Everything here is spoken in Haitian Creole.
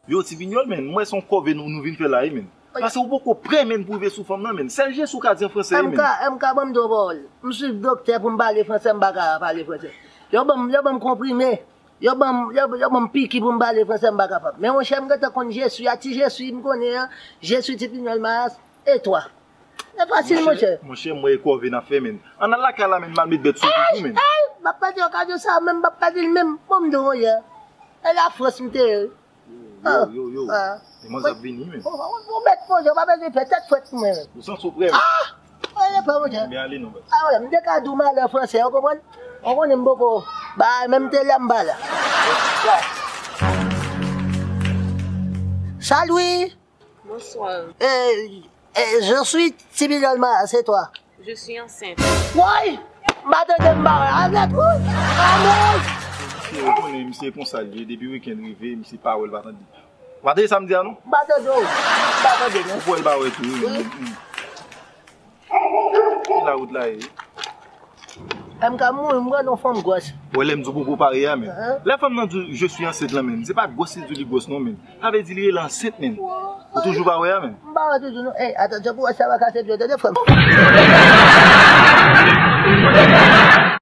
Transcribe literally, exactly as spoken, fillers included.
Yo, Ti Pinyòl, menn, m wè se yon kòve nou, nou vin fè la, wi, menn. Paske ou poko prè, menn, pou rive sou fanm nan, menn. Sèl Jezu ka di an fransè, wi, menn. M K, M K, ban m di w yon pawòl. M swiv doktè pou m pale fransè, m pa ka pale fransè. Yo ban m, yo ban m konprime. Yo ban m, yo, yo ban m piki pou m pale fransè, m pa kapab. Men monchè, m gentan konn Jezu a, ti Jezu m konnen an, Jezu Ti Pinyòl Mayas, e twa. Se fasil, monchè. Monchè, m wè e kòve n ap fè, menn. Ann al lakay la, menn, m al met bèt sou ou, menn. Ay, m ap pèdi okazyon sa a, menm m ap pèdi l menm. Bon, m di w, monchè. E Lafrans m te ye. Yo, yo, yo. Ah. E mwen ap vini, menn. Ou, ou, ou mèt poze, ou pa bezwen pè tèt frèt pou mwen, menn. Ou santi w prè, menn? Ah! Mwen pa, monchè. Men ale non, baz. Ah, wè, m te ka di w malè fransè, ou konprann? Ou konnen m poko ba menm te lè m pa la. Salut! Bonsoir. Eh, eh, je suis Tibi Delma, c'est toi. Je suis enceinte. Woy! M pa tande m pa wè. Anèt, woy! Anèt! Misye, ou konnen, misye konsa l ye. Depi wikenn rive, misye pa wè l pa tande. Ou pa tande sa m di a, non? M pa tande w. M pa tande, non. Ou wè l pa wè tou, wi. Wi. Ki la wout la ye? M ka mouri, m pran yon fanm gwòs. Wè lè m di w poko pare a, menn. Lè fanm nan di w, "Je suis enceinte" lan, menn, se pa gwòs li di w li gwòs non, menn. Sa vle di li rele ansent, menn. Ou toujou pa wè a, menn? M pa wè toujou non. Ey, atansyon pou wè sa va kase dwe, tande frè m.